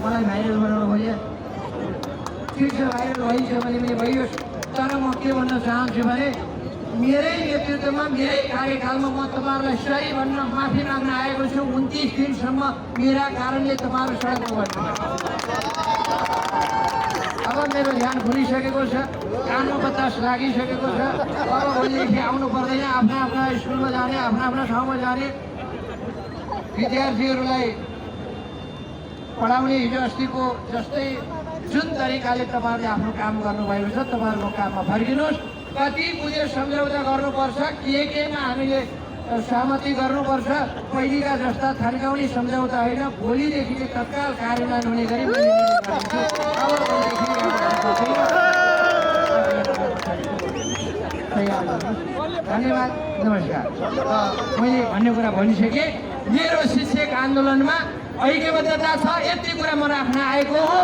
मलाई भाइरल बनाउनु भयो ठिक छ भाइरल भइन्छ भने पनि भइयोस् तर म के भन्न चाहन्छु भने मेरै नेतृत्वमा मेरै कार्यकालमा म तपाईँहरूलाई सही भन्न माफी माग्न आएको छु 29 दिनसम्म मेरा कारणले तपाईँहरू सडकमा बस्नु अब मेरो ध्यान खुलिसकेको छ कानमा बतास लागिसकेको छ अब भोलिदेखि आउनु पर्दैन आफ्ना आफ्ना स्कुलमा जाने आफ्ना आफ्ना ठाउँमा जाने विद्यार्थीहरूलाई पढाउने हिजो अस्तिको जस्तै जुन तरिकाले तपाईँहरूले आफ्नो काम गर्नुभएको छ तपाईँहरूको काममा फर्किनुहोस् कति बुझे सम्झौता गर्नुपर्छ केमा हामीले सहमति गर्नुपर्छ पहिलेका जस्ता थन्काउने सम्झौता होइन भोलिदेखि तत्काल कार्यान्वयन हुने गरी धन्यवाद नमस्कार मैले भन्ने कुरा भनिसकेँ मेरो शिक्षक आन्दोलनमा ऐक्यबद्धता छ यति कुरा म राख्न आएको हो।